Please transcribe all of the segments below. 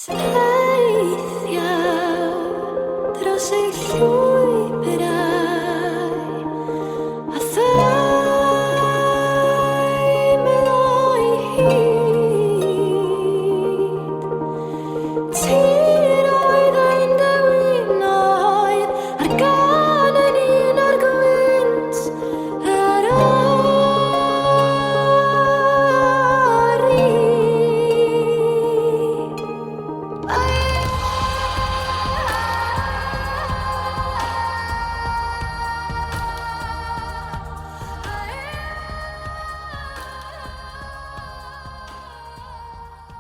Teithiau dros ei llwybrau a theimlo'i hyd. Tiroedd ein dewinoedd a'r gân yn un o'r gwynt yr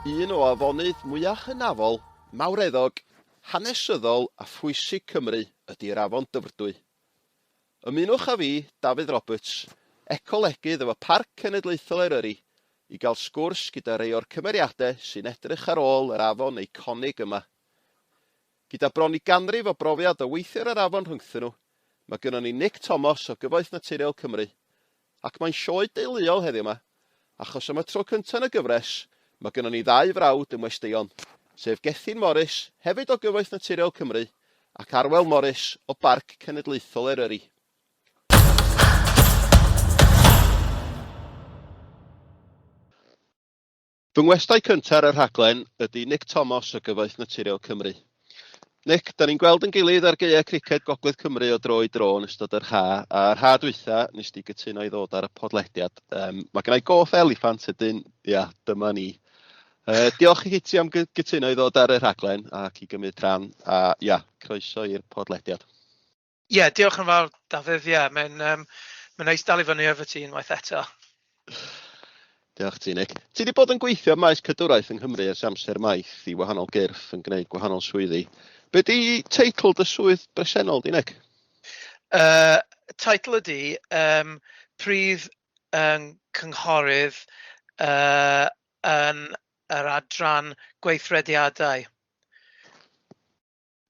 Un o afonydd mwyaf hynafol, mawreddog, hanesyddol a phwysig Cymru ydy'r Afon Dyfrdwy. Ymunwch â fi, Dafydd Roberts, ecolegydd efo Parc Cenedlaethol Eryri, i gael sgwrs gyda rhei o'r cymeriadau sy'n edrych ar ôl yr afon eiconig yma. Gyda bron i ganrif o brofiad o weithio ar yr afon rhyngthyn nhw, mae gynnon ni Nick Thomas o Gyfoeth Naturiol Cymru, ac mae'n sioe deuluol heddiw 'ma, achos am y tro cyntaf yn y gyfres, mae gynnon ni ddau frawd yn westeion, sef Gethin Morris, hefyd o Gyfoeth Naturiol Cymru, ac Arwel Morris o Barc Cenedlaethol Eryri. Fy ngwestai cyntaf ar y rhaglen ydy Nick Thomas o Gyfoeth Naturiol Cymru. Nick, da ni'n gweld yn gilydd ar gaeau criced Gogledd Cymru o dro i dro yn ystod yr ha, a'r ha dwytha nes di gytuno i ddod ar y podlediad. Um, mae gennau goff eliffant ydyn, ia, dyma ni. Uh, diolch i ti am gytuno i ddod ar y rhaglen ac i gymryd rhan, a ia, croeso i'r podlediad. Ie, yeah, diolch yn fawr, Dafydd. Ie, yeah, mae'n um, mae neis dal i fyny efo ti unwaith eto. Diolch ti, Nick. Ti wedi bod yn gweithio maes cadwraeth yng Nghymru ers amser maith i wahanol gyrff yn gwneud gwahanol swyddi. Be di teitl dy swydd bresennol di, Nick? Uh, teitl ydy um, Prif um, Cynghorydd uh, yn yr adran gweithrediadau.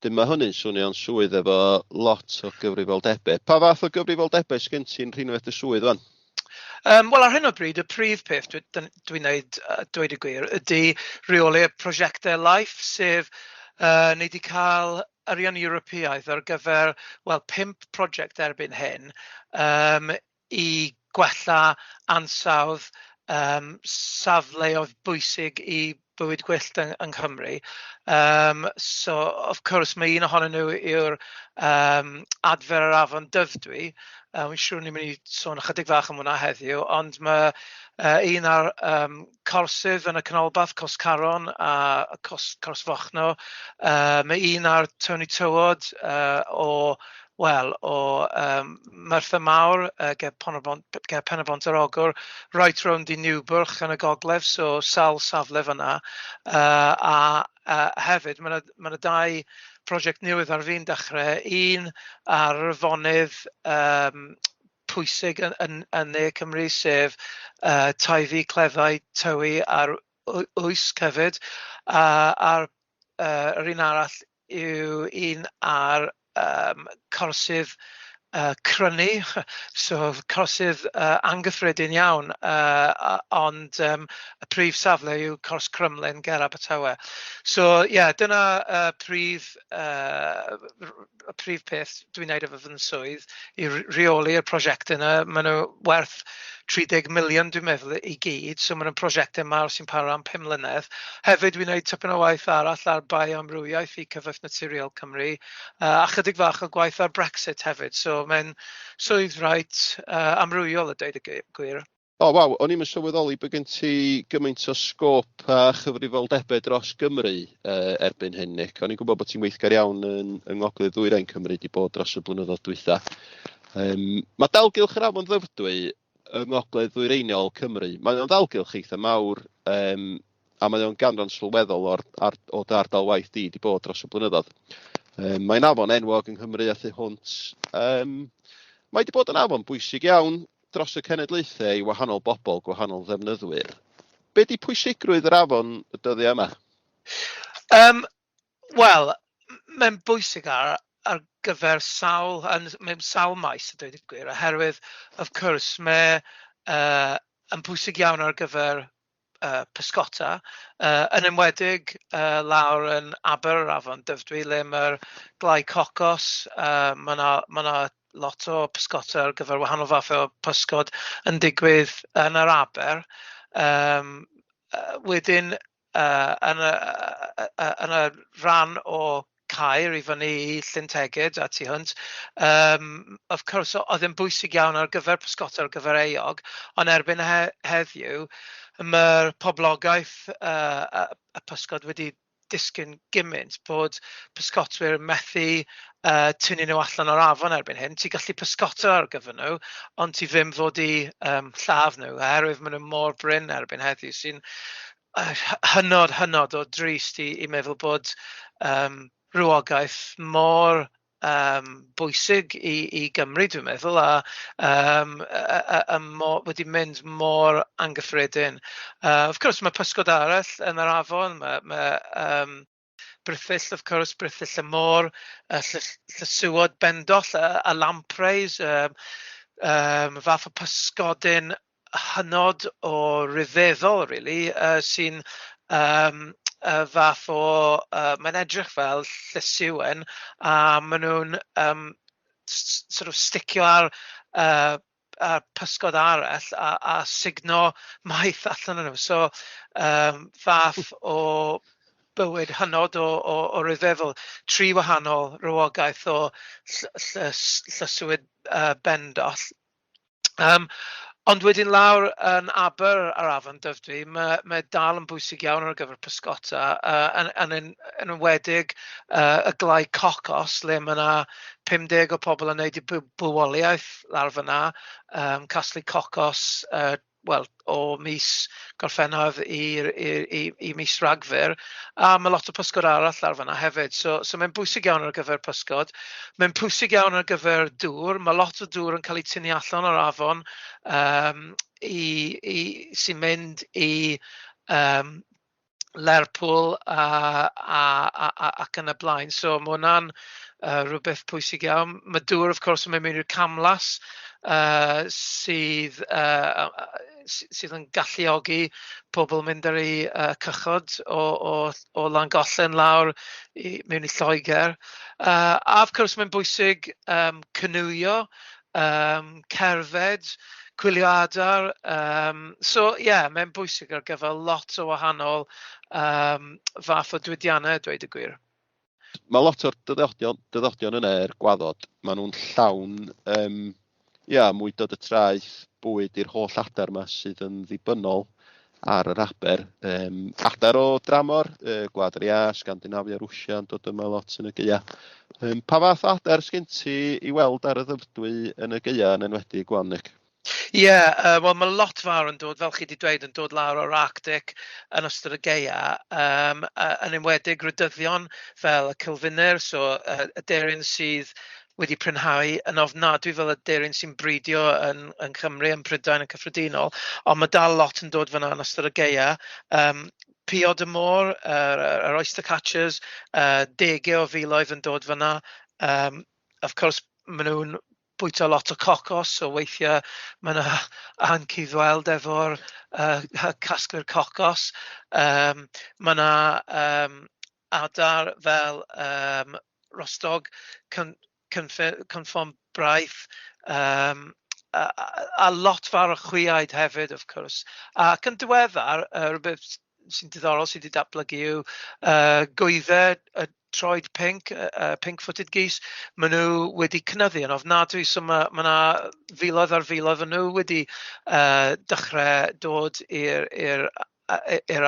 Wedyn mae hynny'n swnio'n swydd efo lot o gyfrifoldebau. Pa fath o gyfrifoldebau sgen ti'n rhinwedd dy swydd wan? Um, Wel, ar hyn o bryd, y prif peth dwi'n dwi, dwi wneud, dweud y gwir, ydy rheoli'r prosiectau LIFE, sef ni wedi cael arian Ewropeaidd ar gyfer, wel, pump prosiect erbyn hyn um, i gwella ansawdd um, safleoedd bwysig i bywyd gwyllt yng, yng Nghymru. Um, so, of course, mae un ohonyn nhw yw'r um, adfer yr afon Dyfdwy. Wy'n siŵr ni'n mynd i sôn ychydig fach am hwnna heddiw, ond mae uh, un ar um, corsydd yn y canolbarth, Cors Caron a Cors, Cors Fochno. Uh, mae un ar Tony Tywod uh, o wel, o um, Merthyr Mawr, uh, ger, Ponybont, ger Pen-y-bont ar Ogwr, right rownd i Niwbwrch yn y gogledd, so sawl safle fyna. Uh, a uh, hefyd, mae yna ma dau prosiect newydd ar fin dechrau. Un ar yr afonydd um, pwysig yn, yn, yn Ne Cymru, sef uh, Teifi, Cleddau, Tywi a'r Wysg hefyd. Uh, a'r uh, yr un arall yw un ar um, corsydd uh, crynu, so corsydd uh, anghyffredin iawn, uh, ond um, y prif safle yw Cors Crymlyn ger Abertawe. So ie, yeah, dyna uh, prif, uh, y prif peth dwi'n neud efo fy swydd i reoli'r prosiect yna. Maen nhw werth 30 miliwn dwi'n meddwl i gyd, so maen nhw'n prosiectau mawr sy'n para am 5 mlynedd. Hefyd dwi'n neud tipyn o waith arall ar bioamrywiaeth i Cyfoeth Naturiol Cymru, uh, a chydig fach o gwaith ar Brexit hefyd, so mae'n swydd reit uh, amrywiol a dweud y gwir. O waw, o'n i'm yn sylweddoli bod gen ti gymaint o sgôp a chyfrifoldebau dros Gymru uh, erbyn hyn, Nick. O'n i'n gwybod bod ti'n weithgar iawn yn, yng Ngogledd Ddwyrain Cymru di bod dros y blynyddoedd dwytha. Um, mae dalgylch yr Afon Ddyfrdwy yng Ngogledd Ddwyreiniol Cymru, mae o'n ddalgylch eitha mawr um, a mae o'n ganran sylweddol o'r, ar, o dy ardal waith di di bod dros y blynyddoedd. Um, mae'n afon enwog yng Nghymru a thu hwnt. Um, mae wedi bod yn afon bwysig iawn dros y cenedlaethau i wahanol bobl, gwahanol ddefnyddwyr. Be di pwysigrwydd yr afon y dyddiau yma? Um, Wel, mae'n bwysig ar, ar gyfer sawl, yn, mewn sawl maes a dweud y gwir, oherwydd, of course, mae uh, yn bwysig iawn ar gyfer pysgota, yn enwedig lawr yn Aber yr Afon Dyfrdwy le mae'r glai cocos, mae 'na ma' 'na lot o pysgota ar gyfer wahanol fathau o pysgod yn digwydd yn yr aber. Yym wedyn yn y yn y rhan o Caer i fyny i Llyn Tegid a tu hwnt. Of course, oedd e'n bwysig iawn ar gyfer pysgota ar gyfer eog, ond erbyn he heddiw, mae'r poblogaeth y pysgod wedi disgyn gymaint bod pysgotwyr yn methu tynnu nhw allan o'r afon erbyn hyn. Ti'n gallu pysgota ar gyfer nhw, ond ti ddim fod i lladd nhw, oherwydd maen nhw mor brin erbyn heddiw, sy'n hynod, hynod o drist i meddwl bod rhywogaeth mor bwysig i Gymru, dwi'n meddwl, a wedi mynd mor anghyffredin. Of course, mae pysgod arall yn yr afon, mae brithyll, of course, brithyll y môr, llysywod bendoll, y lampreys, fath o pysgodyn hynod o ryfeddol, really, sy'n fath o... mae'n edrych fel llysieuyn, a maen nhw'n sort of sticio ar pysgod arall a sugno maeth allan o'n nhw. So, fath o bywyd hynod o ryfeddol. Tri wahanol rywogaeth o llysywyd bendoll. Ond wedyn lawr yn Aber ar Afon Dyfrdwy, mae dal yn bwysig iawn ar gyfer pysgota, yn enwedig y glai cocos, le mae yna 50 o pobl yn gwneud eu bywoliaeth lawr fyna, casglu cocos, wel, o mis Gorffennaf i mis Rhagfyr, a mae lot o pysgod arall ar fan'na hefyd. So mae'n bwysig iawn ar gyfer pysgod. Mae'n pwysig iawn ar gyfer dŵr. Mae lot o dŵr yn cael ei tynnu allan o'r afon sy'n mynd i Lerpwl ac yn y blaen. So mae hwnna'n rhywbeth pwysig iawn. Mae dŵr, of course, yn mynd mewn i'r camlas sydd yn galluogi pobl mynd ar eu cychod o Langollen lawr mewn i Lloegr. A of course mae'n bwysig canŵio, cerdded, chwilio adar. So ie, yeah, mae'n bwysig ar gyfer lot o wahanol fath o diwydiannau, dweud y gwir. Mae lot o'r dyddodion yna i'r gwaddod, maen nhw'n llawn ia, mwydod y traeth, bwyd i'r holl adar yma sydd yn ddibynnol ar yr aber. Adar o dramor, Gwlad yr Iâ, Sgandinafia, Rwsia yn dod yma lot yn y gaea. Pa fath o adar sgen ti i weld ar y Ddyfrdwy yn y gaea, yn enwedig wan, Nick? Ie, yeah, wel mae lot fawr yn dod, fel chi wedi dweud, yn dod lawr o'r Arctic yn ystod y gaea, yn enwedig rhydyddion fel y Cilfinir, so y deryn sydd wedi prinhau yn ofnadwy fel y deryn sy'n bridio yn Nghymru, yn Prydain yn cyffredinol, ond mae dal lot yn dod fyna yn ystod y gaea. Piod y môr, yr oyster catchers, degau o filoedd yn dod fyna. Of course, maen nhw'n bwyta lot o cocos, so weithiau mae yna anghydweld efo'r casglu'r cocos. Mae yna adar fel rostog, cynffon braith, a lot fawr o chwiaid hefyd, of course. Ac yn diweddar, rhywbeth sy'n diddorol sydd wedi datblygu yw gwyddau y troed pinc, pink-footed geese. Maen nhw wedi cynyddu yn ofnadwy, so mae 'na filoedd ar filoedd o nhw wedi dechrau dod i'r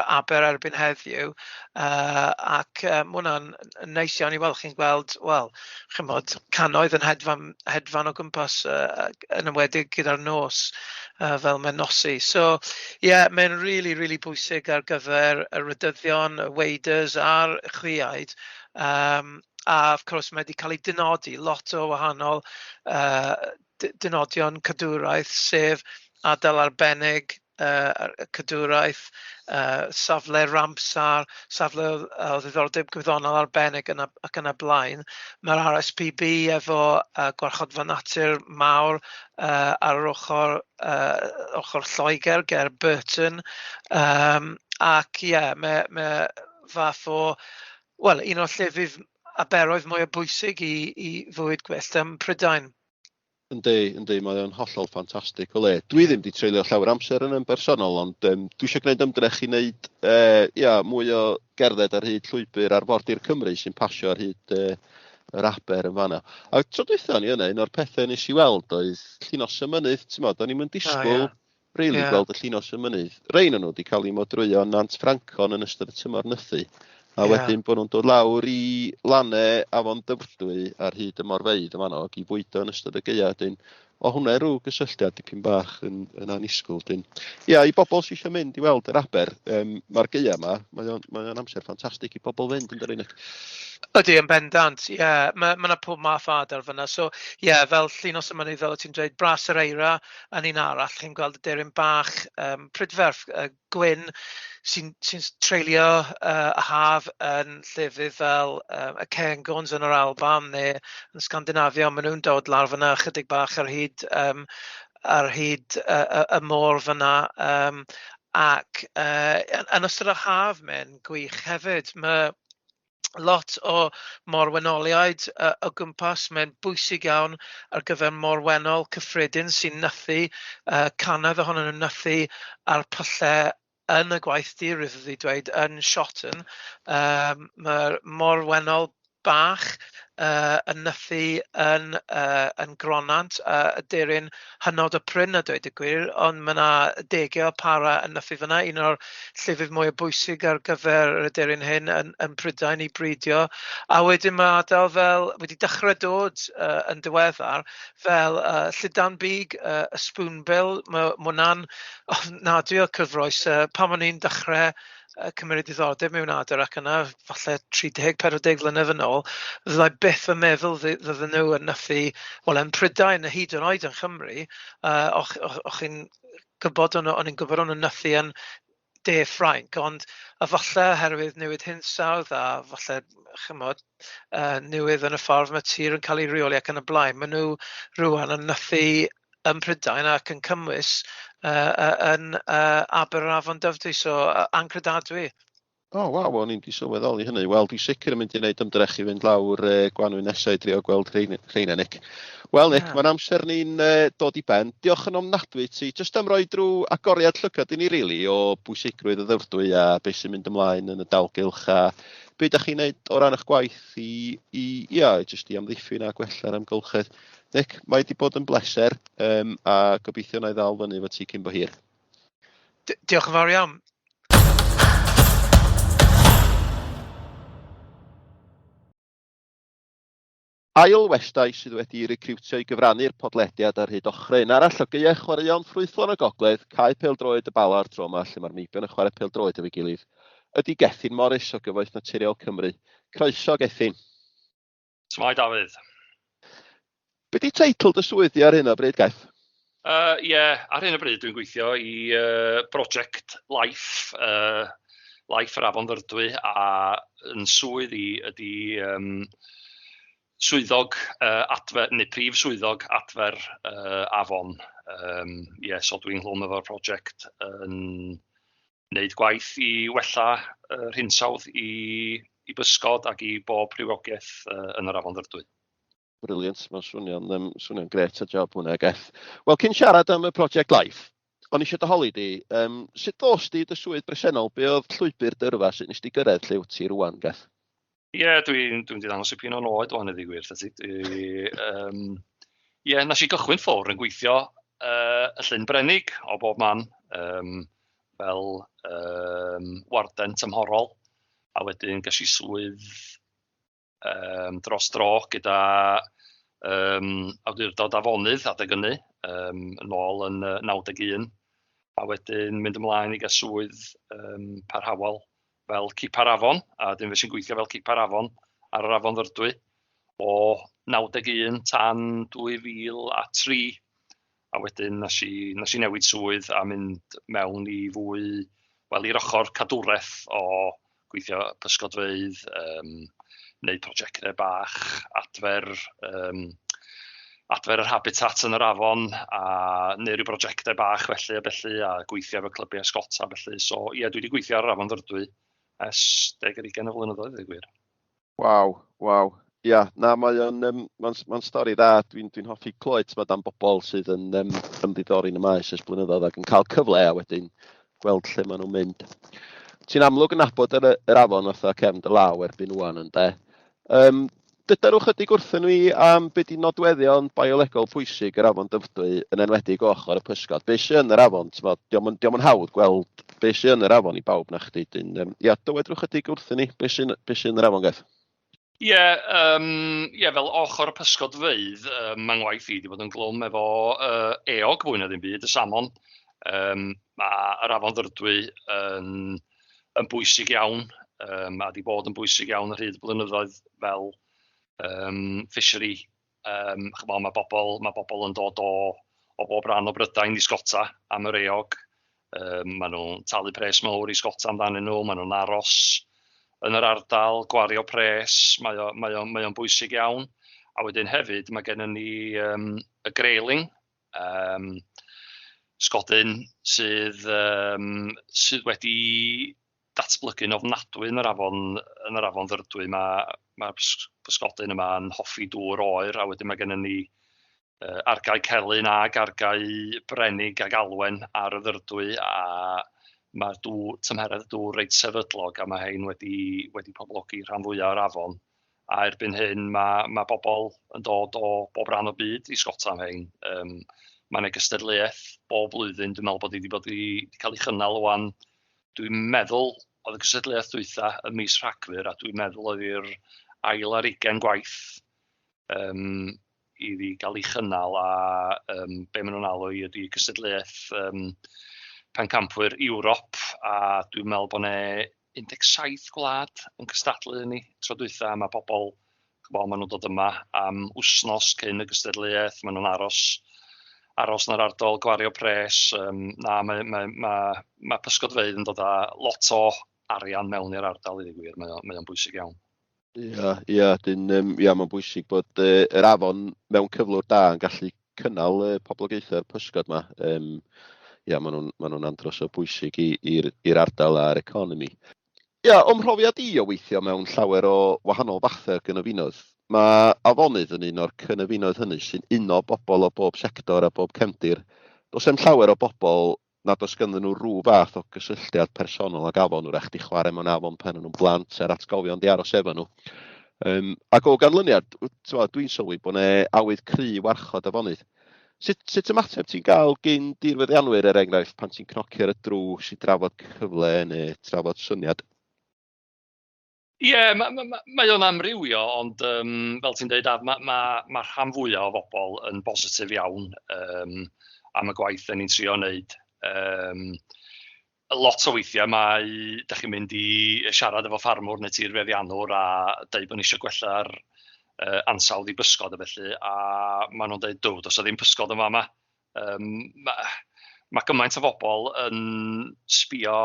aber erbyn heddiw, ac ma' hwnna'n neis iawn i weld. Chi'n gweld, wel, chimod, cannoedd yn hedfan o gwmpas, yn enwedig gyda'r nos, fel mae'n nosi. So, ie, yeah, mae'n really, really bwysig ar gyfer y rhydyddion, y waders a'r chwiaid. A of course mae wedi cael ei dynodi lot o wahanol dynodion cadwraeth, sef ardal arbennig. uh, cadwraeth, safle Ramsar, safle o, o ddiddordeb gwyddonol arbennig yn, ac yn y blaen. Mae'r RSPB efo gwarchodfa natur mawr ar yr ochr, ochr Lloegr ger Burton. Um, ac ie, yeah, mae, mae fath o, wel, un o'r llefydd aberoedd mwyaf bwysig i, i fywyd gwyllt ym Mhrydain. Yndi, yndi, mae o'n hollol ffantastig o le. Dwi ddim wedi treulio llawer amser yn yn bersonol, ond um, dwi eisiau gwneud ymdrech i wneud uh, ia, mwy o gerdded ar hyd llwybr arfordir Cymru sy'n pasio ar hyd uh, yr aber yn fanna. A tro dwytha ni yna, un o'r pethau nes i weld oedd llinos y mynydd, ti'n modd, o'n i'm yn disgwyl oh, yeah. really yeah. gweld y llinos y mynydd. Rein o'n nhw wedi cael eu modrwyo yn Nant Ffrancon yn ystod y tymor nythu. A yeah. wedyn bod nhw'n dod lawr i lannau afon Dyfrdwy ar hyd y morfeydd yma ac i fwydo yn ystod y gaeaf. Dyn, o hwnna rhyw gysylltiad dipyn bach yn, yn annisgwyl. Dyn. Ia, i bobl sydd eisiau mynd i weld yr aber, um, mae'r gaeaf yma, mae o'n, mae o'n amser ffantastig i bobl fynd yn dyrun. Ydy, yn bendant, ie. Yeah. Mae ma 'na pob math o adar fyna. So, ie, yeah, fel Llinos y Mynydd, fel o ti'n dweud, Bras yr Eira yn un arall. Chi'n gweld y deryn bach um, prydferth, gwyn sy'n sy treulio y haf yn llefydd fel y Cairngorms yn yr Alban neu yn Scandinavia, ond maen nhw'n dod lawr fyna ychydig bach ar hyd, um, ar hyd y, y môr fyna. Um, ac yn ystod y haf mae'n gwych hefyd. Mae lot o morwenoliaid o gwmpas. Mae'n bwysig iawn ar gyfer morwennol cyffredin sy'n nythu, cannoedd ohonyn nhw'n nythu ar pyllau yn y gwaithdy, rwyf wedi dweud, yn Shotton. Um, Mae'r morwennol bach yn nythu yn, yn Gronant, y deryn hynod o prin a dweud y gwir, ond mae yna degau o para yn nythu fyna, un o'r llefydd mwyaf bwysig ar gyfer yr aderyn hyn yn, yn Prydain i bridio. A wedyn mae ardal fel, wedi dechrau dod yn diweddar, fel Llydan Big, y Spoonbill, mae hwnna'n ofnadwy o cyfroes. Pan o'n i'n dechrau cymryd diddordeb mewn adar ac yna, falle 30-40 flynedd yn ôl, fyddai byth yn meddwl fydden nhw yn nythu, wel, yn Prydain, hyd yn oed yn Chymru, o'ch, och, och chi'n gwybod, o'n, o'n i'n gwybod o'n nhw'n nythu yn De Ffrainc, ond a falle oherwydd newid hinsawdd a falle, chymod, newydd yn y ffordd mae tir yn cael ei reoli ac yn y blaen, maen nhw rwan yn nythu ym Mhrydain ac yn cymwys yn Aber yr Afon Dyfrdwy, so anghredadwy. O, oh, waw, o'n i'n di sylweddoli hynny. Wel, dwi sicr yn mynd i wneud ymdrech i fynd lawr gwanwyn nesau i drio gweld rheina, Nick. Wel, Nick, yeah. Mae'n amser ni'n dod i ben. Diolch yn ofnadwy ti, jyst am roi drwy agoriad llygad i ni, really, o bwysigrwydd y ddyfrdwy a beth sy'n mynd ymlaen yn y dalgylch a be da chi'n neud o ran eich gwaith i, i, ia, jyst i amddiffyn a gwella'r amgylchedd. Nick, mae wedi bod yn bleser um, a gobeithio na i ddal fyny efo ti cyn bo hir. Diolch yn fawr iawn. Ail westai sydd wedi recriwtio i gyfrannu'r podlediad ar hyd ochrau un arall o gaeau chwaraeon ffrwythlon y gogledd, cae pêl-droed y Bala'r tro yma lle mae'r meibion yn chwarae pêl-droed efo'i gilydd, ydy Gethin Morris o Gyfoeth Naturiol Cymru. Croeso, Gethin. Shwmae, Dafydd? Be di teitl dy swydd di ar hyn o bryd, Geth? Ie, yeah, ar hyn o bryd dwi'n gweithio i Project Life, Life yr Afon Ddyfrdwy, a yn swydd i ydy um, swyddog adfer, neu prif swyddog adfer afon. Um, yeah, so dwi'n nghlwm efo'r prosiect yn wneud gwaith i wella yr hinsawdd i, i bysgod ac i bob rhywogaeth yn yr Afon Ddyfrdwy. Brilliant, mae'n swnio'n um, swnio gret y job hwnna, Geth. Wel, cyn siarad am y Project Life, o'n i eisiau dy holi di, um, sut ddos di dy swydd bresennol? Be oedd llwybr dy yrfa, sut nes di gyrraedd lle wyt ti rwan, Geth? Ie, yeah, dwi'n dwi wedi dangos i pin o'n oed o'n iddi gwir, ti. Ie, um, yeah, nes i gychwyn ffwr yn gweithio y Llyn Brenig o bob man, um, fel um, warden tymhorol, a wedyn ges i swydd um, dros dro gyda um, awdurdod afonydd adeg hynny, um, yn ôl yn 91, a wedyn mynd ymlaen i gael swydd um, parhaol fel cipar afon, a wedyn fe sy'n gweithio fel cipar afon ar yr afon Ddyfrdwy o 91 tan 2003. A wedyn nes i, nes i newid swydd a mynd mewn i fwy, wel, i'r ochr cadwraeth o gweithio pysgodfeydd, wneud prosiectau bach, adfer, adfer yr habitat yn yr afon a neu ryw brosiectau bach felly a felly a gweithio efo clybiau sgota felly. So ie, dwi wedi gweithio ar yr afon Ddyfrdwy ers deg ar ugain o flynyddoedd, i gwir. Waw. Ia, na, mae o'n yym mae'n mae'n stori dda. Dwi'n dwi hoffi clywed t'mod am bobl sydd yn ymddiddori yn y maes ers blynyddoedd ac yn cael cyfle a wedyn gweld lle maen nhw'n mynd. Ti'n amlwg yn nabod yr, yr afon fatha cefn dy law erbyn ŵan ynde. Um, Dyda nhw chydig wrthyn ni am be di nodweddion biolegol pwysig yr afon Dyfrdwy yn enwedig o ochr y pysgod. Be sy yn yr afon, t'mod, dio'm yn, dio'm yn hawdd gweld be sy yn yr afon i bawb na chdi. Dyn, ia, dywed rhyw chydig wrthyn ni be sy'n be sy yn yr afon, Geth. Ie, yeah, yeah, fel ochr y pysgodfeydd, mae ngwaith i wedi bod yn glwm efo eog fwy na ddim byd, y salmon. Mae yr afon Ddyfrdwy yn, yn bwysig iawn, a wedi bod yn bwysig iawn ar hyd y blynyddoedd fel fishery. Ch'mo, mae bobl yn dod o bob rhan o Brydain i sgota am yr eog. Maen nhw'n talu pres mawr i sgota amdanyn nhw, maen nhw'n aros yn yr ardal, gwario pres, mae o'n mae o, mae o bwysig iawn. A wedyn hefyd mae gennym ni y grayling, sgodyn sydd, sydd wedi datblygu'n ofnadwy yn yr afon, yn yr afon Ddyfrdwy. Mae'r pysgodyn yma yn hoffi dŵr oer, a wedyn mae gennym ni argae celyn ag argae brenig ag alwen ar y Ddyfrdwy, a mae'r dŵr, tymheredd y dŵr reit sefydlog, a mae hein wedi poblogi rhan fwyaf o'r afon. A erbyn hyn mae bobl yn dod o bob rhan o'r byd i sgota am hein. Mae yna gystadleuaeth bob blwyddyn, dwi'n meddwl bod hi wedi bod i, wedi cael ei chynnal wan. Dwi'n meddwl oedd y gystadleuaeth dwytha ym mis Rhagfyr, a dwi'n meddwl oedd hi'r ail ar ugain gwaith iddi gael ei chynnal, a be maen nhw'n alw i ydy cystadleuaeth pencampwyr Ewrop, a dwi'n meddwl bod 'na 17 gwlad yn cystadlu yn ni tro dwytha. Mae pobl, ch'mo, maen nhw'n dod yma am wsnos cyn y gystadleuaeth, maen nhw'n aros yn yr ardal, gwario pres. Na, mae pysgodfeydd yn dod â lot o arian mewn i'r ardal i ddweud gwir, mae o'n bwysig iawn. Ia, dyn, ia, mae'n bwysig bod yr afon mewn cyflwr da yn gallu cynnal poblogaethau'r pysgod yma. Ia, maen nhw'n ma nhw andros o bwysig i'r ardal a'r economi. Ia, o'm mhrofiad i o weithio mewn llawer o wahanol fathau o gynefinoedd, mae afonydd yn un o'r cynefinoedd hynny sy'n uno bobl o bob sector a bob cefndir. Does 'em llawer o bobl nad oes ganddyn nhw rhyw fath o gysylltiad personol ag afon, wrach 'di chwarae mewn afon pan o'n nhw'n blant a'r atgofion 'di aros efo nhw. Ac o ganlyniad, t'mod, dwi'n sylwi bod 'na awydd cry i warchod afonydd. Sut ymateb ti'n gael gin dirfeddianwyr, er enghraifft, pan ti'n cnocio ar y drws i drafod cyfle neu trafod syniad? Ie, yeah, mae o'n amrywio, ond fel ti'n dweud, Af, ma rhan fwyaf o bobl yn bositif iawn am y gwaith da ni'n trio wneud. Lot o weithiau mae, da chi'n mynd i siarad efo ffarmwr neu tirfeddiannwr a dweud bod ni eisiau gwella'r ansawdd i bysgod a felly, a maen nhw'n dweud, "Duw, does 'na ddim pysgod yn fama." Mae gymaint o bobl yn sbio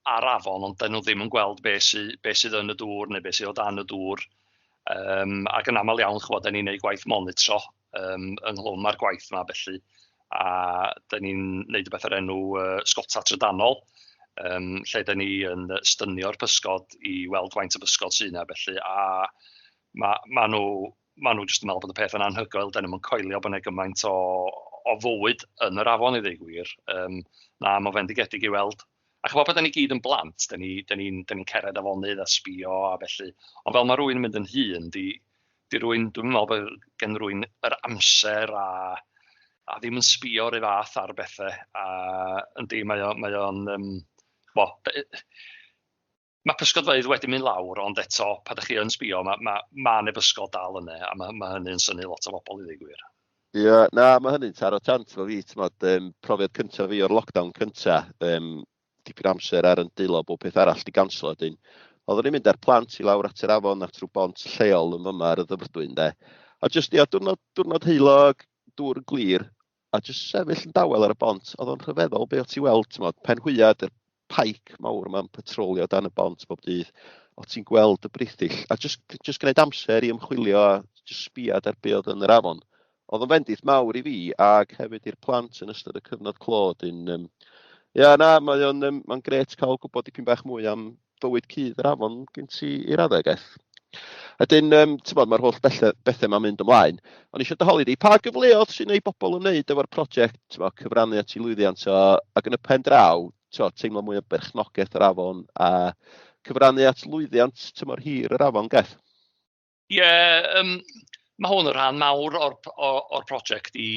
ar afon, ond dyn nhw ddim yn gweld be sydd yn y dŵr neu be sydd o dan y dŵr. Ac yn aml iawn, ch'mod, da ni'n neud gwaith monitro ynghlwm â'r gwaith yma felly, a da ni'n neud rhywbeth o'r enw sgota trydanol, lle da ni yn stynio'r pysgod i weld faint o bysgod sydd yna felly, a ma nhw jyst yn meddwl bod y peth yn anhygoel, dyn nhw'n coelio bod yna gymaint o fywyd yn yr afon i ddweud gwir. Na, mae'n fendigedig i weld. A ch'mod, pan da ni gyd yn blant, da ni'n ni, da ni cered afonydd a sbio a felly. Ond fel mae rhywun yn mynd yn hŷn, di rhywun, dwi'n meddwl bod gen rhywun yr amser a ddim yn sbio rhyw fath ar bethau. A yndi, mae o'n, bo, mae pysgodfeydd wedi mynd lawr, ond eto, pan ydych chi yn sbio, mae 'na bysgod dal yna, a mae hynny'n synnu lot o bobl i ddweud gwir. Ie, na, mae hynny'n taro tant efo fi, t'mod, profiad cyntaf fi o'r lockdown cynta, dipyn o amser ar yn dwylo, bob peth arall 'di ganslo wedyn. Oeddwn i'n mynd â'r plant i lawr at yr afon at rhyw bont lleol yn fyma ar y Ddyfrdwy ynde. A jyst ia, diwrnod heulog, dŵr yn glir. a jyst sefyll yn dawel ar y bont, oedd o'n rhyfeddol be o ti weld, ti'n pen hwyad, yr pike mawr yma'n patrolio dan y bont bob dydd, o ti'n gweld y brithyll, a jyst, jyst gwneud amser i ymchwilio a jyst sbiad ar be oedd yn yr afon. Oedd o'n fendith mawr i fi ac hefyd i'r plant yn ystod y cyfnod clo. Dyn, um, ia, na, mae o'n um, mae'n gret cael gwybod dipyn bach mwy am bywyd cudd yr afon gen ti i raddau, Geth. A dyn, um, ti'n bod, mae'r holl bethau, bethau ma'n mynd ymlaen. O'n eisiau dy holi di, pa gyfleoedd sy'n ei bobl yn wneud efo'r prosiect, ti'n bod, cyfrannu at ei lwyddiant o, ac yn y pen draw, ti'n bod, teimlo mwy o berchnogaeth yr afon a cyfrannu at lwyddiant tymor hir yr afon, Geth? Ie, yeah, um, mae hwn yn rhan mawr o'r, or, or prosiect i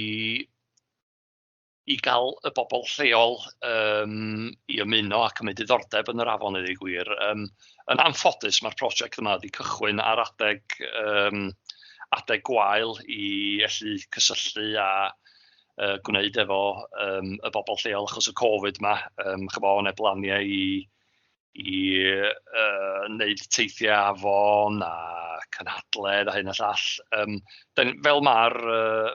i gael y bobl lleol um, i ymuno a cymryd diddordeb yn yr afon i ddweud gwir. Um, yn anffodus, mae'r prosiect yma wedi cychwyn ar adeg, um, adeg gwael i allu cysylltu a uh, gwneud efo um, y bobl lleol achos y Covid yma. Um, chyfo, yna blaniau i, i uh, wneud teithiau afon a cynhadledd a hyn a llall. Um, den, fel mae'r uh,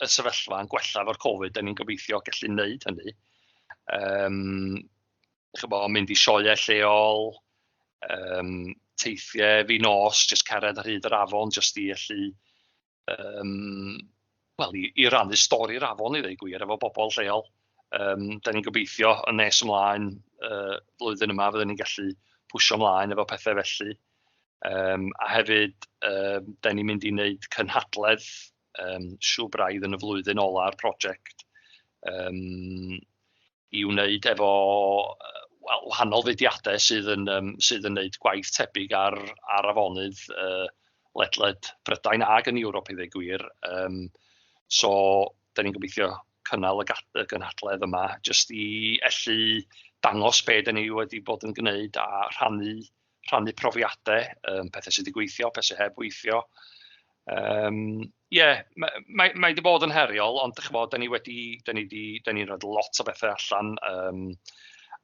y sefyllfa yn gwella efo'r Covid, da ni'n gobeithio gallu wneud hynny. Um, chybo, mynd i sioeau lleol, um, teithiau fi nos, jyst cered ar hyd yr afon, jyst i allu, um, wel, i, i rannu stori'r afon i ddweud gwir efo bobl lleol. Um, da ni'n gobeithio yn nes ymlaen uh, flwyddyn yma fyddwn ni'n gallu pwysio ymlaen efo pethau felly. Um, a hefyd, um, da ni'n mynd i wneud cynhadledd um, siw braidd yn y flwyddyn ola'r prosiect um, i wneud efo wel, wahanol fudiadau sydd yn, um, sydd yn wneud gwaith tebyg ar, ar afonydd uh, ledled Prydain ag yn Ewrop i ddweud gwir. Um, so, da ni'n gobeithio cynnal y, y gynhadledd yma jyst i allu dangos be da ni wedi bod yn gwneud a rhannu rhannu profiadau, um, pethau sydd wedi gweithio, pethau sydd heb weithio. Um, yeah, mae, mae, mae wedi bod yn heriol, ond dych ch'mod, da ni wedi, da ni wedi, da ni'n rhoi lot o bethau allan um,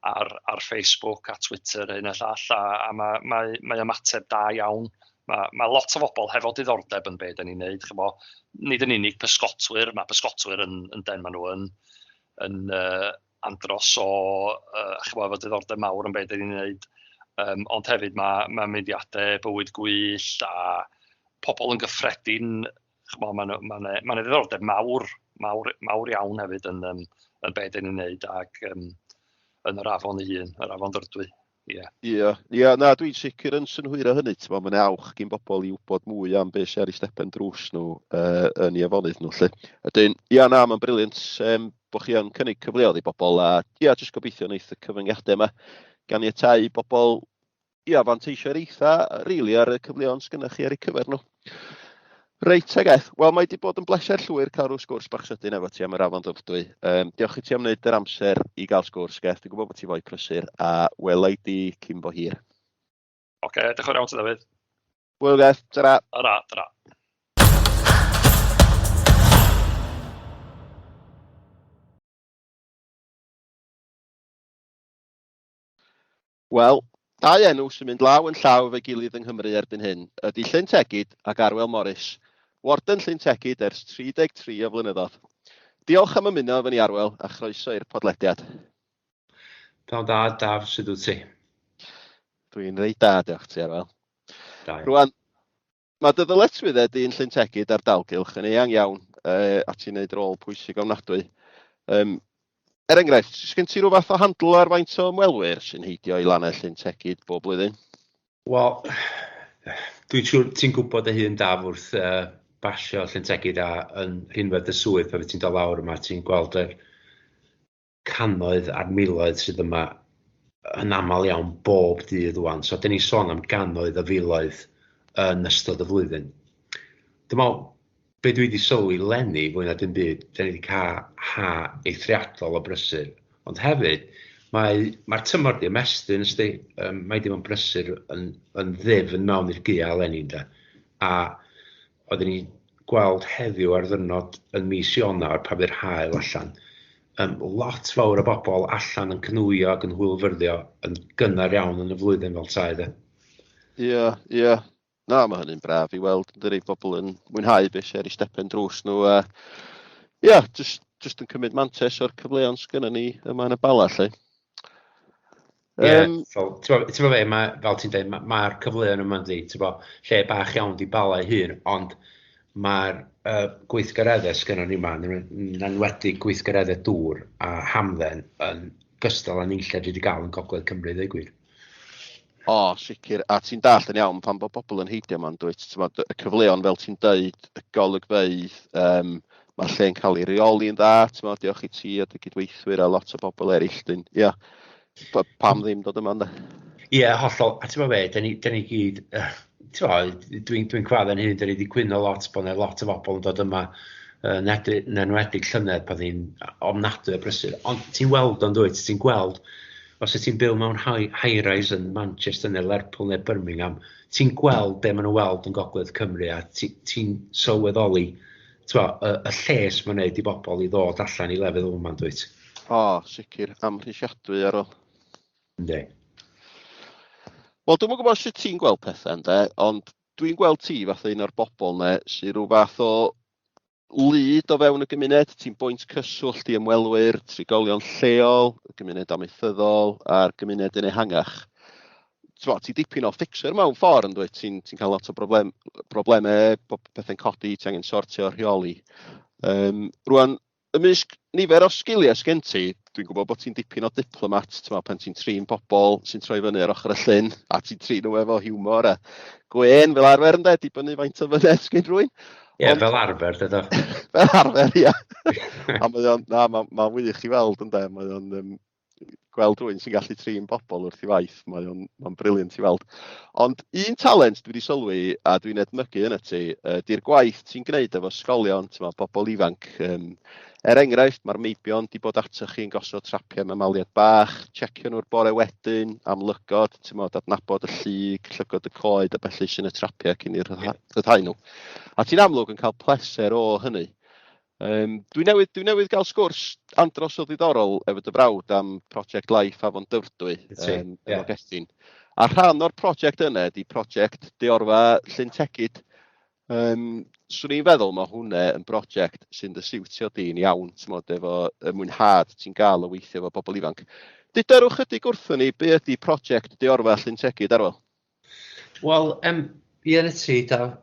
ar, ar Facebook a Twitter a hyn a llall, a, a mae, mae, mae ymateb da iawn. Mae, mae lot o bobl hefo diddordeb yn be da ni'n neud, ch'mo, nid yn unig pysgotwyr, mae pysgotwyr yn, yn den, maen nhw yn, yn uh, andros o, uh, ch'mo, efo diddordeb mawr yn be da ni'n neud. Um, ond hefyd mae, mae mudiadau bywyd gwyllt a pobl yn gyffredin, ch'mo, mae 'na ma' 'na ma' 'na ddiddordeb mawr, mawr, mawr iawn hefyd yn, um, yn be dyn ni'n neud ac um, yn yr afon ei hun, yr afon Ddyfrdwy. Ie. Ie, ie, na, dwi'n sicr yn synhwyro hynny, ti'n meddwl, mae'n awch gyn bobl i wybod mwy am beth sy'n ar eu stepen drws nhw uh, yn ei afonydd nhw, lle. Ydyn, ia, na, mae'n briliant um, bod chi yn cynnig cyfleoedd i bobl, a ia, jyst gobeithio wneith y cyfyngiadau yma ganiatáu i bobl ia, fanteisio ar eitha, rili, ar y cyfleon sgynnoch chi ar eu cyfer nhw. Reit, Geth, wel mae wedi bod yn bleser llwyr cael rhyw sgwrs bach sydyn efo ti am yr afon Ddyfrdwy. Um, diolch i ti am wneud yr amser i gael sgwrs, Geth. Dwi'n gwybod bod ti foi prysur, a wela i di cyn bo hir. Oce, okay, diolch yn fawr iawn ti, Dafydd. Hwyl, Geth. Tara. Tara, tara. Wel, dau enw sy'n mynd law yn llaw efo'i gilydd yng Nghymru erbyn hyn ydy Llyn Tegid ac Arwel Morris, Warden Llyn Tegid ers 33 o flynyddoedd. Diolch am ymuno efo ni Arwel, a chroeso i'r podlediad. Pnawn da, Daf, sut wyt ti? Dwi'n reit da, diolch ti Arwel. Da iawn. Rwan, Mae dy ddyletswyddau di yn Llyn Tegid a'r dalgylch yn eang iawn uh, a ti'n neud rôl pwysig ofnadwy. Um, er enghraifft, sgen ti rhyw fath o handl ar faint o ymwelwyr sy'n heidio i lannau Llyn Tegid bob blwyddyn? Wel, dwi'n siŵr ti'n gwybod dy hun, Daf, wrth uh, basio Llyn Tegid a yn rhinwedd dy swydd pan ti'n dod lawr yma, ti'n gweld yr cannoedd a'r miloedd sydd yma yn aml iawn bob dydd ŵan. So, dyn ni'n sôn am gannoedd o filoedd yn ystod y flwyddyn. Dwi'n meddwl, be dwi wedi sylwi leni, fwy na dim byd, dyn ni wedi cael ha eithriadol o brysur. Ond hefyd, mae'r mae tymor di ymestyn, ysdi, um, mae di bod yn brysur yn, yn ddyfn mewn i'r gaeaf leni, ynde. A oedden ni gweld heddiw ar ddyrnod yn mis Ionawr pan fydd haul allan, um, lot fawr o bobl allan yn cnwio ac yn hwylfyrddio yn gynnar iawn yn y flwyddyn fel tai, de. Ie, yeah, ie. Yeah. Na, mae hynny'n braf i weld, yn dydi, bobl yn mwynhau beth sy'n ar eu stepen drws nhw. A, ie, yeah, just jyst yn cymryd mantais o'r cyfleon sgynnon ni yma yn y Bala 'lly. Ie, yeah, so, ti'n bo fe, ma, fel ti'n dweud, mae'r ma cyfleon yma'n ddi, ti'n bo, lle bach iawn di Bala ei hun, ond mae'r gweithgareddau sgynnon ni yma, yn enwedig gweithgareddau dŵr a hamdden yn gystal â nunlle dwi wedi gael yn Gogledd Cymru, ddweud gwir. O, sicr, a ti'n dallt yn iawn pan bod bobl yn heidio yma, dwyt, ti'n bod, y cyfleon fel ti'n deud, y golygfeydd, mae'r lle'n cael ei reoli yn dda, ti'n bod, diolch i ti a dy gydweithwyr a lot o bobl eraill, dyn, ia, pam ddim dod yma, ynddo? Ie, yeah, hollol, a ti'n bod be, da ni, da ni gyd, ti'n bod, dwi'n dwi cwadda'n hyn, da ni wedi cwyno lot bod yna lot o bobl yn dod yma, yn enwedig llynedd pan hi'n ofnadwy o brysur, ond ti'n weld o'n dwyt, ti'n gweld, os wyt ti'n byw mewn high-rise yn Manchester neu Lerpwl neu Birmingham, ti'n gweld be maen nhw'n weld yn Gogledd Cymru a ti'n ti sylweddoli t'mo, y, y lles mae'n neud i bobl i ddod allan i lefydd fel yma, dwyt? O, sicr, amhrisiadwy ar ôl. Yndi. Wel, dwi'm yn gwybod sut ti'n gweld pethau, ynde, ond dwi'n gweld ti fatha un o'r bobl 'ne sy'n rhyw fath o lyd o fewn y gymuned, ti'n bwynt cyswllt i ymwelwyr, trigolion lleol, y gymuned amaethyddol a'r gymuned yn ehangach. T'mo, ti dipyn o fixer mewn ffordd, yn dwyt? Ti'n ti cael lot o broblem, broblemau, pethau'n codi, ti angen sortio, rheoli. Rwan, ymysg nifer o sgiliau sgen ti, dwi'n gwybod bod ti'n dipyn o diplomat, ti'n pan ti'n trin pobl sy'n troi fyny ar ochr y llyn, a ti'n trin nhw efo hiwmor a gwên fel arfer, ynde, dibynnu faint o fynedd sgen rhywun. Ie, yeah, fel arfer, dydo. Fel arfer, ia. A mae o'n, na, mae'n ma wych i weld, ynde, mae o'n gweld rhywun sy'n gallu trin bobl wrth i waith, mae o'n mae brilliant i weld. Ond un talent dwi wedi sylwi a dwi'n edmygu yn y ti, ydy'r gwaith ti'n gwneud efo ysgolion, ti'n meddwl, bobl ifanc. Er enghraifft, mae'r meibion di bod atoch chi'n gosod trapiau mamaliaid bach, checio nhw'r bore wedyn am lygod, ti'n meddwl, adnabod y llyg, llygod y coed a bellu sy'n y trapiau cyn i'r rhyddhau nhw. A ti'n amlwg yn cael pleser o hynny. Dwi newydd, dwi newydd gael sgwrs andros o ddiddorol efo dy frawd am Project Life Afon Dyfrdwy efo Gethin. A rhan o'r prosiect yna ydy prosiect Deorfa Llyn Tegid. Swn i'n feddwl mae hwnna yn brosiect sy'n dy siwtio di'n iawn, ti'n modd, efo y mwynhad ti'n gael o weithio efo bobl ifanc. Deuda rhyw chydig wrthon ni, be ydy prosiect Deorfa Llyn Tegid, Arwel? Wel, ie na ti, Daf.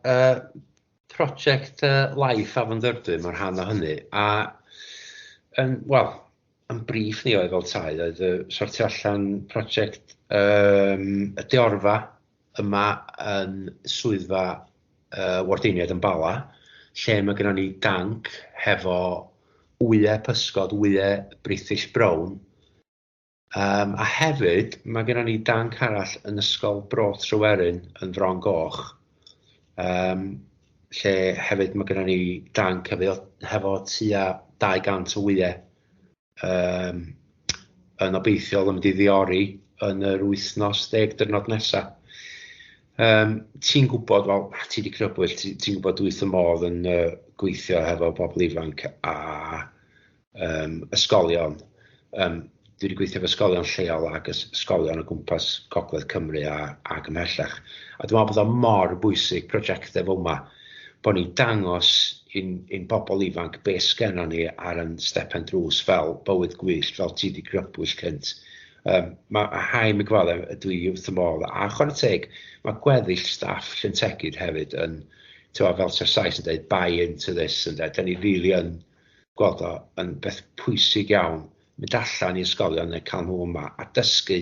Prosiect Life Afon Ddyfrdwy, mae'n rhan o hynny. A, yn, wel, yn briff ni oedd fel tai, oedd sortio allan prosiect y Deorfa yma yn swyddfa Wardeiniaid yn Bala, lle mae gennym ni danc hefo wyau pysgod, wyau British Brown. A hefyd, mae gennym ni danc arall yn Ysgol Bro Tryweryn yn Fron Goch, lle hefyd mae gennym ni danc hefo, hefo tua 200 o wyau, yn obeithiol yn mynd i ddiori yn yr wythnos 10 diwrnod nesaf. Ti'n gwybod, wel, ti wedi crybwyll, ti'n ti gwybod dwi wrth y modd yn gweithio hefo bobl ifanc a ysgolion. Dwi wedi gweithio efo ysgolion lleol ac ysgolion o gwmpas Gogledd Cymru a, ac ymhellach. A dwi'n meddwl bod o mor bwysig prosiectau fel yma, bod ni'n dangos i'n ein bobl ifanc be sgennon ni ar yn stepen drws fel bywyd gwyllt, fel ti wedi grybwyll cynt. Mae rhai mi gyfadde, dwi wrth y modd, a chwarae teg, mae gweddill staff Llyn Tegid hefyd yn, ti'n fel sy'r Sais yn dweud, buy into this, yn dweud, da ni really yn gweld o yn beth pwysig iawn, mynd allan i ysgolion neu cael nhw yma a dysgu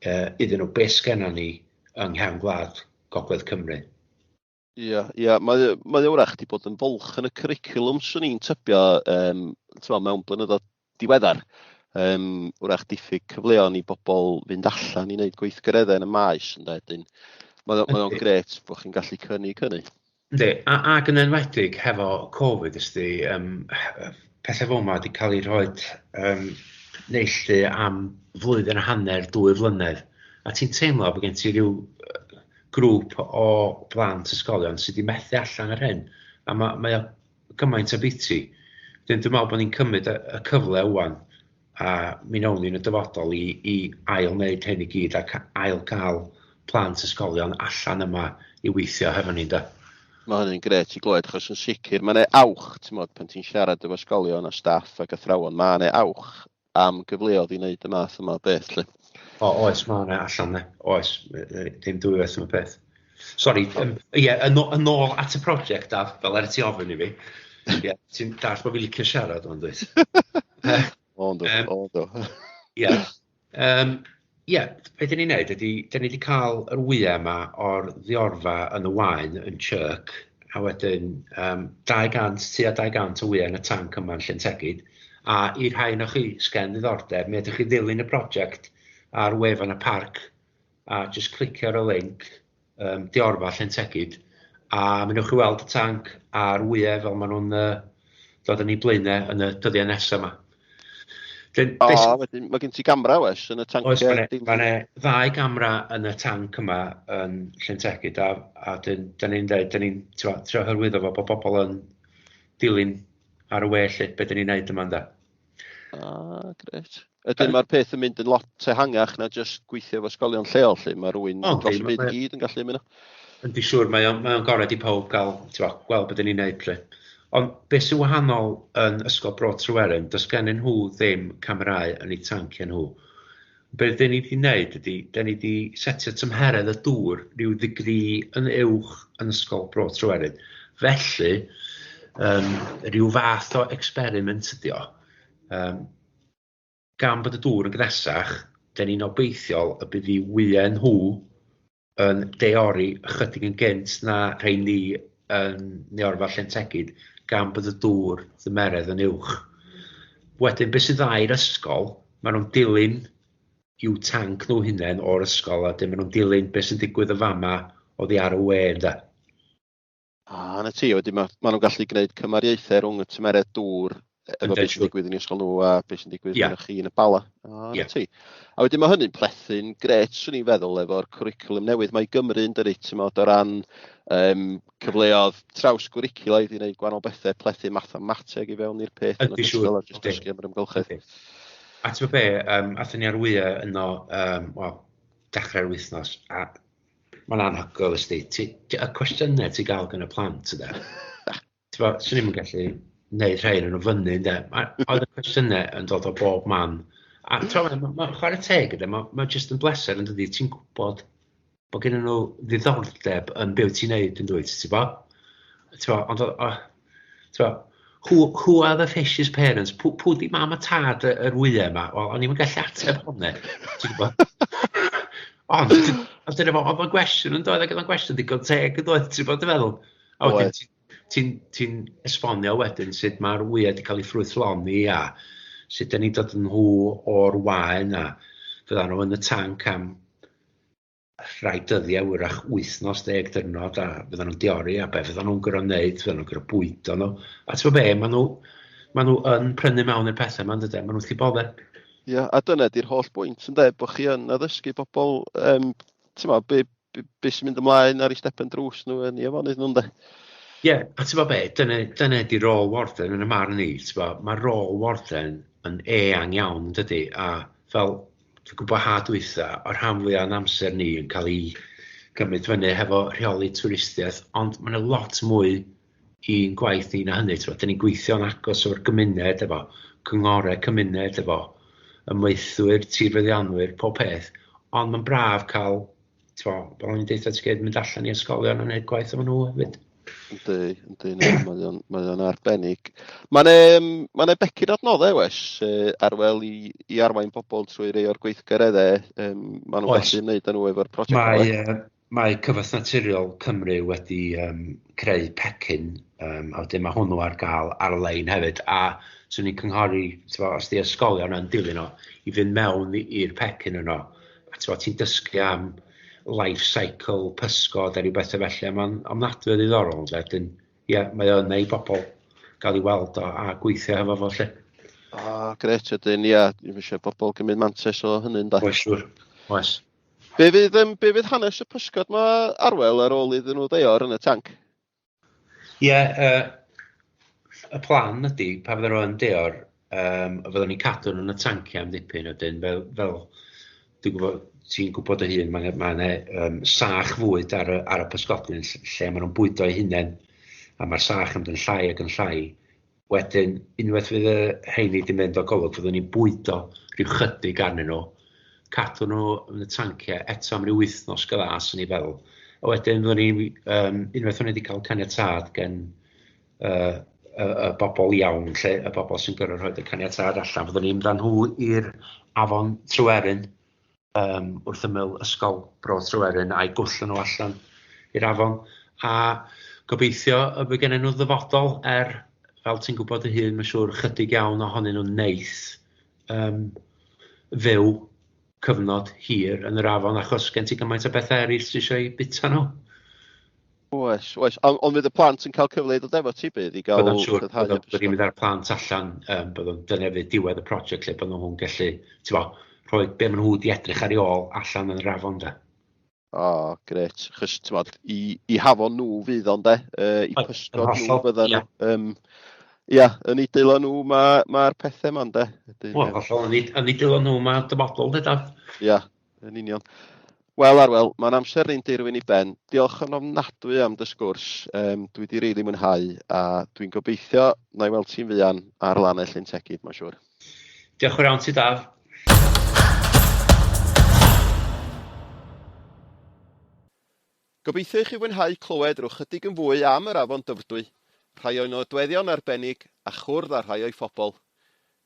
iddyn nhw beth sgennon ni yng nghefn gwlad Gogledd Cymru. Ia, ia, mae, mae o wrach wedi bod yn fwlch yn y cwricwlwm, swn i'n tybio, t'mo, mewn blynyddoedd diweddar. Wrach diffyg cyfleon i bobl fynd allan i wneud gweithgareddau yn y maes, ynde, wedyn mae o'n mae o'n grêt bod chi'n gallu cynnig hynny. Yndi, a, ac yn enwedig hefo Covid, ysdi, pethau fel yma wedi cael eu rhoi neilltu am flwyddyn a hanner, 2 flynedd, a ti'n teimlo bod gen ti ryw grŵp o blant ysgolion sydd wedi methu allan ar hyn, a mae, mae o gymaint o biti. Wedyn dwi'n meddwl bod ni'n cymryd y, y cyfle ŵan, a mi wnawn ni yn y dyfodol i, i ail wneud hyn i gyd ac ail gael plant ysgolion allan yma i weithio hefo ni, ynde. Mae hynny'n grêt i glywed, achos yn sicr mae 'na awch, timod, pan ti'n siarad efo ysgolion a staff ac athrawon, mae 'na awch am gyfleoedd i wneud y math yma o beth, 'lly. O, oes, mae yna allan 'na, oes, dim dwywaith am y peth. Sori, ie, yn yn ôl at y prosiect, Daf, fel er ti ofyn i fi. Ie, ti'n dallt bod fi'n licio siarad o'n dwyt. O, yndw, o, yndw. Ie. Ie, be dyn ni'n neud ydy, dyn ni wedi cael yr wyau yma o'r ddiorfa yn y Waen yn Chirk, a wedyn um, 200, tua 200 o wyau yn y tanc yma yn Llyn Tegid, a i'r rhai o'ch chi sgen ddiddordeb, mi ydych chi ddilyn y prosiect ar wefan y parc, a jyst clicio ar y link um, Diorfa Llyn Tegid, a mi wnewch chi weld y tanc a'r wyau fel maen nhw'n uh, dod yn ei blaenau yn y dyddiau nesaf yma. Dyn, o, bes... wedyn mae gen ti gamra, oes, yn y tanc? Oes, mae ma ne ddau gamra yn y tanc yma yn Llyn Tegid, a, a dyn, dyn ni'n dweud, dyn ni'n trio hyrwyddo fo bod bobl yn dilyn ar y we lle, beth dyn ni'n neud yma ynda. Ah, grêt. Ydyn, mae'r peth yn mynd yn lot ehangach na jyst gweithio efo ysgolion lleol, lle mae rhywun oh, dros y byd i gyd yn gallu ymuno. Yndi siŵr, mae o'n mae gorau i pawb gael, ti'n gweld beth ni'n neud, lle. Ond beth sy'n wahanol yn Ysgol Bro Tryweryn, does gennyn nhw ddim camerâu yn eu tanciau nhw. Be dyn ni wedi wneud ydy, dyn ni wedi setio tymheredd y dŵr rhyw ddigri yn uwch yn Ysgol Bro Tryweryn. Felly, um, rhyw fath o experiment ydy o. Um, gan bod y dŵr yn gnesach, dyn ni'n obeithiol y bydd i wyau nhw yn deori ychydig yn gynt na rhai ni yn Neorfa Llyn Tegid, gan bod y dŵr ddymeredd yn uwch. Wedyn, beth sydd dda i'r ysgol, maen nhw'n dilyn i'w tanc nhw hunain o'r ysgol, a wedyn maen nhw'n dilyn beth sy'n digwydd y fama oddi ar y we, ynde. Ah, 'na ti, wedyn ma' ma' nhw'n gallu gwneud cymariaethau rhwng y tymheredd dŵr efo beth sy'n digwydd yn ysgol nhw a beth sy'n digwydd yeah. chi yn y Bala. Ah, yeah. ti. A wedyn mae hynny'n plethu'n grêt, swn i'n feddwl, efo'r cwricwlwm newydd mae Gymru yn dydi, ti'n modd, o ran um, cyfleoedd traws gwricwlaidd i wneud gwahanol bethau, plethu mathemateg i fewn i'r peth yn ogystal â jyst dysgu am yr amgylchedd. A ti'n be, um, athyn ni ar wyau yno, um, wel, dechrau'r wythnos, a mae'n anhygoel, ysdi. Ti, ti, y cwestiynau ti gael gan y plant, yna. Ti'n bod, swn i'm yn gallu gwneud rhai yn nhw fyny, ynde. Oedd y cwestiynau yn dod o bob man. A ti'n bod, mae ma, chwarae teg, ynde, mae ma jyst yn bleser yn dydi. Ti'n gwybod bod gen nhw ddiddordeb yn byw ti'n neud yn dwyt, ti'n bod? Ti'n bod, ond, ti'n bod, who, who are the fish's parents? Pw, pw di mam a tad yr wyau yma? Wel, o'n i'm yn gallu ateb hwnna, ti'n gwybod? Ond, ond dyna fo, oedd o'n gwestiwn yn doedd, ac oedd o'n gwestiwn digon teg yn doedd, ti'n bod yn feddwl? A wedyn ti'n ti, ti esbonio wedyn sut mae'r wyau wedi cael ei ffrwythloni a sut dyn ni'n dod yn nhw o'r waen a fyddan nhw yn y tanc am rhai dyddiau, wrach wythnos, 10 diwrnod, a fyddan nhw'n diori, a be fyddan nhw'n gorfod wneud, fyddan nhw'n gorfod bwydo nhw. A ti'n gwybod be, maen nhw, maen nhw yn prynu mewn i'r pethau yma, yn dydyn, maen nhw'n wrth eu boddau. Ia, a dyna di'r holl bwynt, ynde, bod chi yn addysgu bobl, um, ti'n meddwl, be, be, be sy'n mynd ymlaen ar eu stepen drws nhw yn eu afonydd nhw, ynde? Ie, yeah, a ti'n meddwl be, dyna, dyna di rôl warden yn y marn i, ti'n meddwl, mae rôl warden yn eang iawn, yn dydy, a fel dwi'n gwybod ha dwytha, o'r rhan fwyaf o'n amser ni yn cael ei gymryd fyny hefo rheoli twristiaeth, ond mae yna lot mwy i'n gwaith ni na hynny. Ti'n Dyn ni'n gweithio'n agos efo'r gymuned, efo cyngorau cymuned, efo ymweithwyr, tirfeddianwyr, pob peth. Ond mae'n braf cael, ti'n fel o'n i'n deutha ti'n gyd, mynd allan i ysgolion a gwneud gwaith efo nhw hefyd. Yndi, yndi, na, mae o'n, mae o'n arbennig. Mae'n e, ma becyn adnoddau, wes, Arwel, i, i arwain bobl trwy rei o'r gweithgareddau um, maen nhw'n gallu wneud â nhw efo'r prosiect. Mae, mae Cyfoeth Naturiol Cymru wedi um, creu pecyn, um, a wedyn mae hwnnw ar gael ar-lein hefyd, a swn i'n cynghori, t'bo, os di ysgolion yn dilyn o, i fynd mewn i'r pecyn yno, a t'bo, ti'n dysgu am life cycle pysgod a rhyw bethau felly, a mae'n ofnadwy o ddiddorol, ynde? Wedyn, ie, mae o'n neud bobl gael ei weld o a gweithio hefo fo, lle. Ah, grêt, ydyn, ia, dwi'n eisiau bobl gymryd mantais o hynny, ynde? Oes, siŵr. Oes. Be fydd, um, be fydd hanes y pysgod ma Arwel ar ôl iddyn nhw ddeor yn y tanc? Ie, yeah, y plan ydy, pa fydden nhw yn deor, um, fyddwn ni'n cadw nhw yn y tanciau am ddipyn wedyn, fel, fel dwi'n gwybod, ti'n gwybod dy hun, mae yna ma um, sach fwyd ar y, ar y pysgodyn lle maen nhw'n bwydo eu hunain. a mae'r sach yn mynd yn llai ac yn llai. Wedyn, unwaith fydd y rheini 'di mynd o golwg, fyddwn ni'n bwydo rhyw chydig arnyn nhw, cadw nhw yn y tanciau eto am ryw wythnos gyda, swn i'n feddwl. A wedyn fyddwn ni, unwaith o'n ni wedi cael caniatâd gen y bobl iawn, lle, y bobl sy'n gorfod rhoi y caniatâd allan, fyddwn ni'n mynd â nhw i'r afon Tryweryn, wrth ymyl ysgol Bro Tryweryn, a'i gwllio nhw allan i'r afon. A gobeithio y bydd gennyn nhw ddyfodol, er, fel ti'n gwybod dy hun, mae'n siŵr, chydig iawn ohonyn nhw neith fyw cyfnod hir yn yr afon, achos gen ti gymaint o bethau eraill sydd eisiau eu bwyta nhw. Oes, oes. Ond fydd y plant yn cael cyfle i ddod efo ti bydd i gael Byddwn siŵr, rhyddhau y byddwn pysgod? ni'n mynd â'r plant allan, byddwn, dyna fydd diwedd y prosiect lle byddwn nhw'n gallu, ti'n bo, rhoi be maen nhw wedi edrych ar ei ôl allan yn yr afon de. O, grêt. Achos, ti'n bod, i hafon nhw fydd o'n de, i Yn pysgod nhw hollol, fyddan ia. nhw. Ia, yn eu dwylo nhw mae'r pethau 'ma ynde. Wedyn, Wel, hollol, yn eu dwylo nhw mae dyfodol, de, Daf. Ia, yn union. Wel, Arwel, mae'n amser ni'n dirwyn i ben. Diolch yn ofnadwy am dy sgwrs. Dwi wedi rili mwynhau a dwi'n gobeithio na i weld ti'n fuan ar lannau Llyn Tegid, mae'n siŵr. Diolch yn fawr iawn ti, Daf. Gobeithio i chi fwynhau clywed rhyw chydig yn fwy am yr afon Dyfrdwy, rhai o'i nodweddion arbennig a chwrdd â rhai o'i phobl.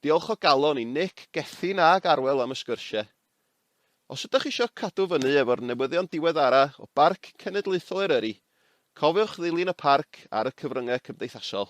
Diolch o galon i Nick, Gethin ag Arwel am y sgyrsiau. Os ydych eisiau cadw fyny efo'r newyddion diweddara o Barc Cenedlaethol Eryri, cofiwch ddilyn y parc ar y cyfryngau cymdeithasol.